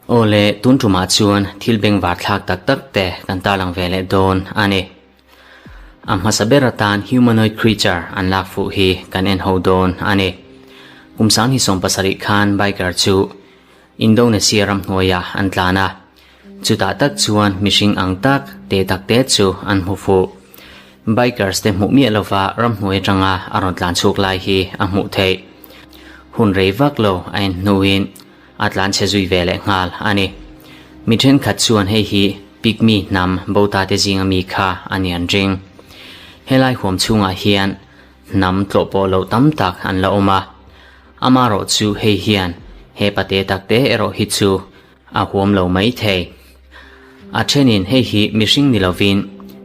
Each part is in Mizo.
Aw le, tun tumah chuan thil bengvar thlak tak tak te kan tarlang ve leh dawn a ni. A hmasa ber atan humanoid creature an lak fuh hi kan en ho dawn a ni. Kum 2017 khan biker chu Indonesia ramhnuaiah an tlan a, chutah tak chuan mihring ang tak te tak te chu an hmu fuh. Bikers te hmuh miah lova ramhnuai atanga a rawn tlan chhuk lai hi a hmuh theih. Hun rei vak lo a en hnuin a tlan chhe zui ve leh nghal a ni. Mi thenkhat chuan hei hi Pygmy hnam bo ta te zinga mi kha a ni an ring. Helai huam chhungah hian hnam tlawh pawh loh tam tak an la awm a. Amarawh chu hei hian he pate takte erawh hi chu a huam lo mai thei. A thenin hei hi mihring ni lovin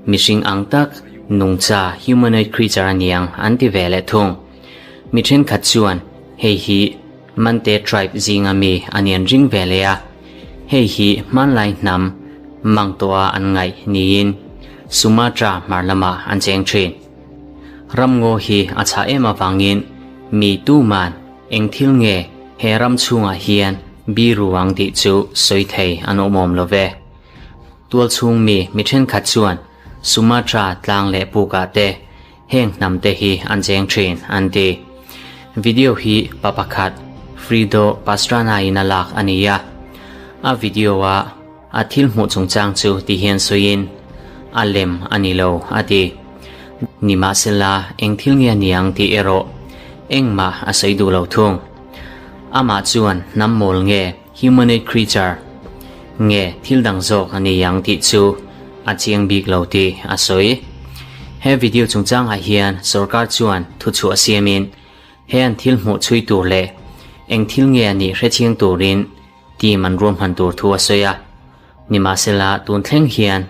mihring ang tak nungcha humanoid creature a niang an ti ve leh thung. Mi thenkhat chuan hei hi Mante tribe zinga mi a nian ring ve leh a, hei hi hmanlai hnam mang tawha an ngaih niin Sumatra hmar lamah an cheng thin. Ramngaw hi a chhah em avangin mi tuman eng thil nge he ram chhungah hian biru ang tih chu sawi thei an awm awm lo ve. Tual chhung mi mi thenkhat chuan Sumatra tlang leh pukah te heng hnam te hi an cheng thin an ti. Video hi pa pakhat Frido Pastrana in a lak a ni a. A video a a thil hmuh chungchang chu ti hian sawiin a lem a ni lo a ti. Nimahsela eng thil nge a niang tih erawh engmah a sawi duh lo thung. Amah chuan hnam mawl nge humanoid creature nge thil dang zawk a ni ang tih chu a chiang bik lo tih a sawi. He video chungchangah hian sorkar chuan thuchhuah siamin he an thil hmuh chhui tur leh eng thil nge a nih hrechiang turin team an ruahman tur thu a sawi a. Nimahsela tun thleng hian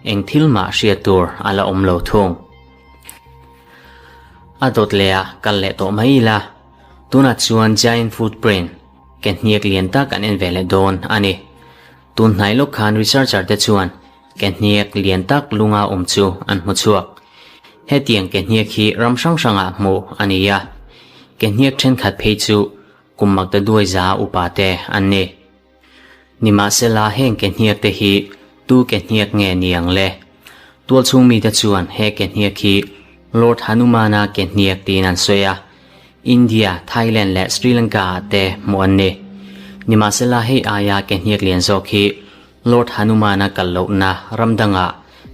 eng thil mah hriat tur a la awm lo thung. A dawt leh a kal leh tawh mai ila, tunah chuan giant footprint ke hniak lian tak an en ve leh dawn a ni. Tun hnai lawk khan researcher te chuan ke hniak lian tak lunga awm chu an hmu chhuak. Hetiang ke hniak hi ram hrang hrangah hmuh a ni a, ke hniak thenkhat phei chu kum makta duai za upa te an ni. Nimahsela heng ke hniak te hi tu ke hniak nge ni ang le? Tual chhung mite chuan he ke hniak hi Lord Hanumana ke hniak tiin an sawi a, India, Thailand leh Sri Lanka ah te hmuh an ni. Nimahsela hei aia ke hniak lian zawk hi Lord Hanumana kal lohna ram dangah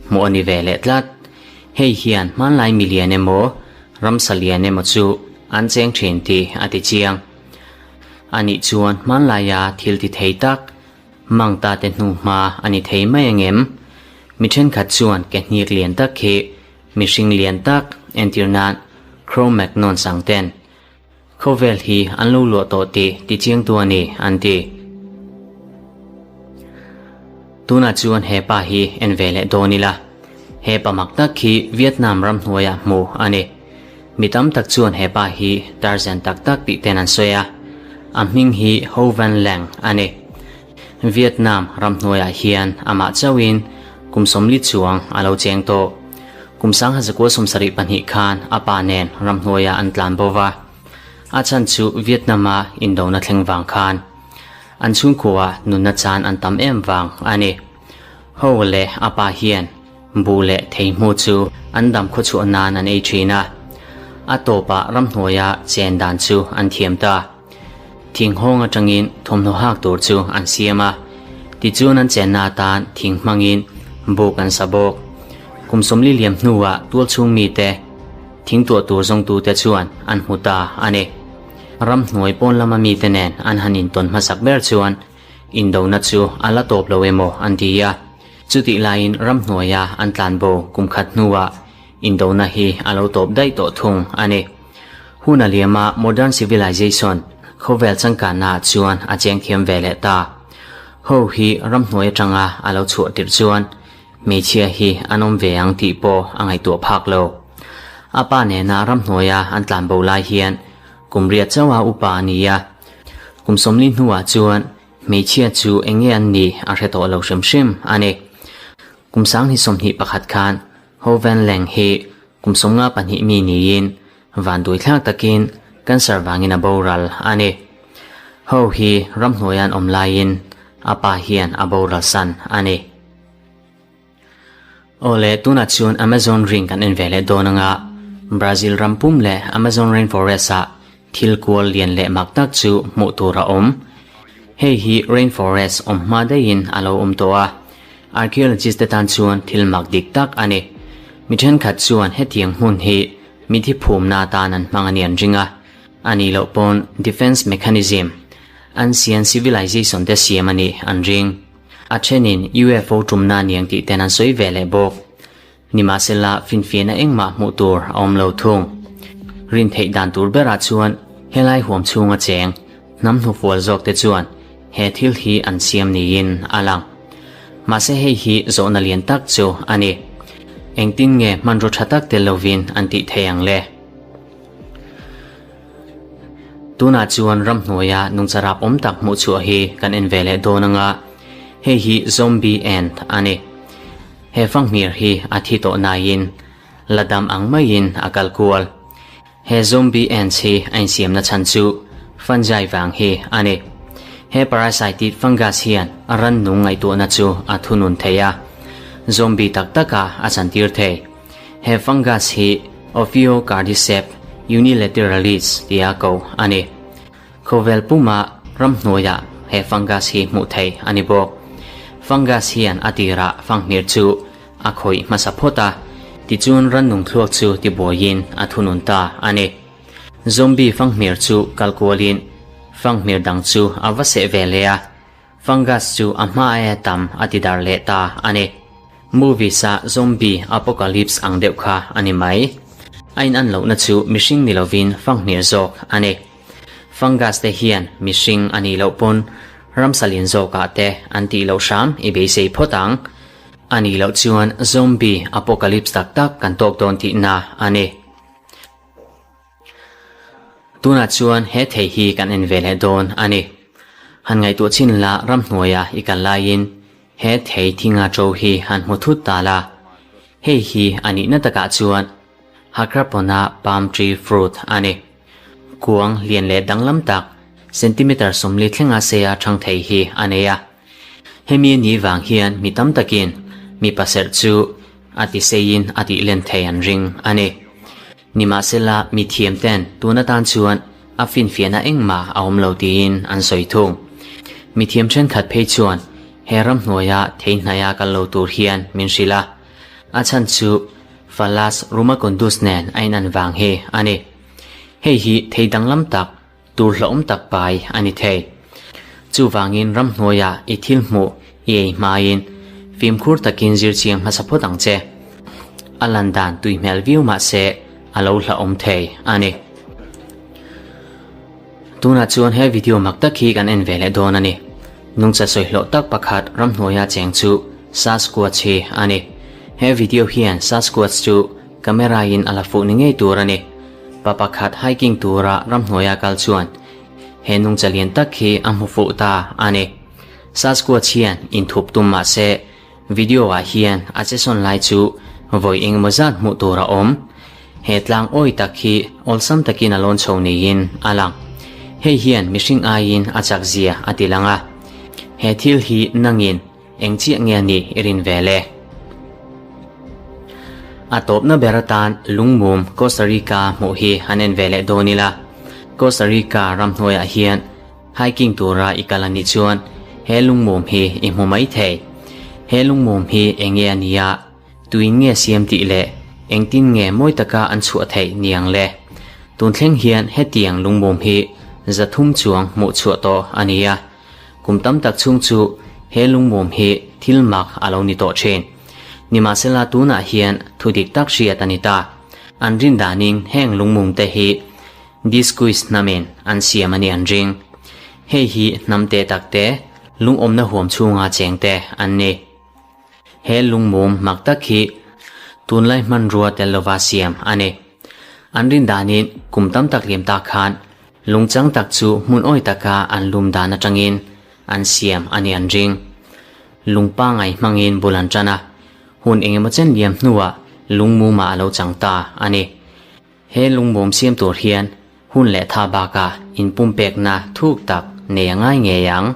hmuh a ni ve leh tlat. Hei hian hmanlai milian emaw, ramsa lian emaw chu an cheng thin tih a ti chiang. A nih chuan hmanlaia thil ti thei tak mang ta te hnu hma a ni thei mai angem? Mi thenkhat chuan ke hniak lian tak khi mihring lian tak entir nan Cro-Magnon sang ten khawvel hi an lo luah tawh tih ti chiangtu a ni an ti. Tunah chuan he pa hi en ve leh dawn ila. He pa mak tak khi Vietnam ram hnuaiah hmuh a ni. Mi tam tak chuan he pa hi Tarzan tak tak tih ten an sawi a, a hming hi Ho Van Lang a ni. Vietnam ram hnuaiah hian amah chauhin kum 40 chuang a lo cheng tawh. Kum 1972 khan a pa nen ram hnuaiah an tlan bo va, a chhan chu Vietnam-a indona thleng vang khan an chhungkua nunna chan an tam em vang a ni. Ho leh a pa hian Bu leh theihmu chu an dam khawchhuah nan an ei thin a, a tawpah ramhnuaia chen dan chu an thiam ta. Thinghawng atangin thawmhnaw hak tur chu an siam a, tichuan an chenna atan thing hmangin buk an sa bawk. Kum 40 liam hnuah tualchhung mite thing tuah tur zawngtute chuan an hmu ta a ni. Ramhnuai pawn lama mite nen an han intawn hmasak ber chuan indona chu a la tawp lo emaw an ti a. Chutih laiin ramhnuaia an tlanbo kum khat hnuah indona hi a lo tawp daih tawh thung a ni. Hun a liama modern civilization khawvel changkannaah chuan a cheng thiam ve leh ta. Ho hi ramhnuai atanga a lo chhuah tirh chuan hmeichhia hi an awm ve ang tih pawh a ngaihtuah phak lo. A pa nena ramhnuaia an tlanbo lai hian kum riat chauha upa a ni a, kum 40 hnuah chuan Hmeichhia chu eng nge an nih a hre tawh lo hrim hrim a ni. Kum 2021 khan Ho Van Leng hi kum 52 mi niin vanduai thlak takin cancer vangin a boral a ni. Ho hi ramhnuai an awm laiin a pa hian a boral san a ni. Awle, tunah chuan Amazon ring kan en ve leh dawn anga Brazil ram pum leh Amazon rainforest ah thil kual lian leh mak tak chu hmuh tur a awm. Hei hi rainforest awm hma daihin a lo awm tawh a, archaeologist te tan chuan thil mak dik tak a ni. Mi thenkhat chuan hetiang hmun hi mithi phumna atan an hmang a ni an ring a, a nih loh pawn defence mechanism, ancient civilization te siam a nih an ring. A thenin UFO tumna aniang tih ten an sawi ve leh bawk. Nimahsela finfiahna engmah hmuh tur a awm lo thung. Rin theih dan tur berah chuan helai huam chhunga cheng hnam hnufual zawk te chuan he thil hi an siam niin a lang. Mahse hei hi zawhna lian tak chu a ni. Engtin nge hmanraw tha tak tel lovin an tih thei ang le? Tunah chuan ramhnuaia nungcharap awm tak hmuh chhuah hi kan en ve leh dawn anga, hei hi zombie ant a ni. He fanghmir hi a thi tawh naiin la dam ang maiin a kal kual. He zombie ants hi a insiamna chhan chu fungi vang hi a ni. He parasite fungus hian a rannung ngaihtuahna chu a thunun thei a, zombie tak takah a chantir thei. He fungus hi Ophiocordyceps unilateralis tia ko a ni. Khawvel puma ramhnuaiah he fungus hi hmuh theih a ni bawk. Fungus hian a tirah fanghmir chu a khawih hmasa phawt a, tichuan rannung thluak chu tibuaiin a thunun ta a ni. Zombie fanghmir chu kalkualin fanghmir dang chu a va seh ve leh a. Fungus chu a hma aia tam a ti dar leh ta a ni. Movies a zombie apocalypse ang deuh kha a ni mai. A in an lohna chu mihring ni lovin fanghmir zawk a ni. Fungus te hian mihring a nih loh pawn ramsa lian zawkah te an tih loh hram i beisei phawt ang. A nih loh chuan zombie apocalypse tak tak kan tawk dawn tihna a ni. Tunah chuan he thei hi kan en ve leh dawn a ni. Han ngaihtuah chin la ramhnuaia i kal laiin he thei thinga ṭo hi han hmu thut ta la. Hei hi a nihna takah chuan Hakrapona palm tree fruit a ni. Kuang lian leh danglam tak centimeter 40 thlenga seia ṭhang thei hi a nei a. Hemi a nih vang hian mi tam takin mipa serh chu a tiseiin a tihlen thei an ring a ni. Nimahsela, mi thiamten tun atan chuan a finfiahna engmah a awm lo tiin an sawi thung. Mi thiam thenkhat phei chuan he ramhnuaia thei hnaia kal lo tur hian min hrilh a, a chhan chu Falas Rumacondus nen a inan vang hi a ni. Hei hi thei danglam tak, tur hlauhawm tak pai a ni thei. Chuvangin ramhnuaia i thil hmuh i ei hmain fimkhur takin zirchiang hmasa phawt ang che. A lan dan tui hmel viau mah se a lo hlauhawm thei a ni. Tunah chuan he video mak tak hi kan en ve leh dawn a ni. Nungcha sawi hlawh tak pakhat ramhnuaia cheng chu Sasquatch hi a ni. He video hian Sasquatch chu camera in a la fuh ni ngei tur a ni. Pa pakhat hiking tura ramhnuaia kal chuan he nungcha lian tak hi a hmu fuh ta a ni. Sasquatch hian inthup tum mah se video ah hian a che sawn lai chu vawi engemaw zat hmuh tur a awm. He tlang awi tak hi awlsam takin a lawn chho niin a lang. Hei hian mihring aiin a chak zia a ti lang a. He thil hi nangin Eng chiah nge a nih i rin ve le? A tawpna ber atan lungmum Costa Rica hmuh hi han en ve leh dawn ila. Costa Rica ramhnuaiah hian hiking tura i kal a nih chuan he lungmum hi i hmu mai thei. He lungmum hi eng nge a nia, tuin nge siam tih leh engtin nge mawi taka an chhuah theih niang le? Tun thleng hian hetiang lungmum hi 300 chuang hmuh chhuah tawh a ni a. Kum tam tak chhung chu he lungmum hi thil mak a lo ni tawh thin. Nimahsela tunah hian thu dik tak hriat a ni ta. An rin danin heng lungmum te hi Disquis hnamin an siam a ni an ring. Hei hi hnam te tak te, lungawmna huam chhunga cheng te an ni. He lungmum mak tak hi tunlai hmanrua tel lova siam a ni. An rin danin kum tam tak liam tak khan lungchang tak chu hmun awi taka an lum dan atangin an siam a ni an ring. Lung pangai hmangin bul an tan a, hun engemaw chen liam hnuah lungmumah a lo chang ta a ni. He lungmum siam tur hian hun leh tha bakah inpumpekna thuk tak nei a ngai ngei ang.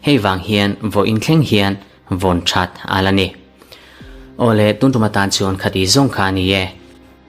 Hei vang hian vawiin thleng hian vawn that a la ni. Awle, tun tum atan chuan khati zawng kha a ni e.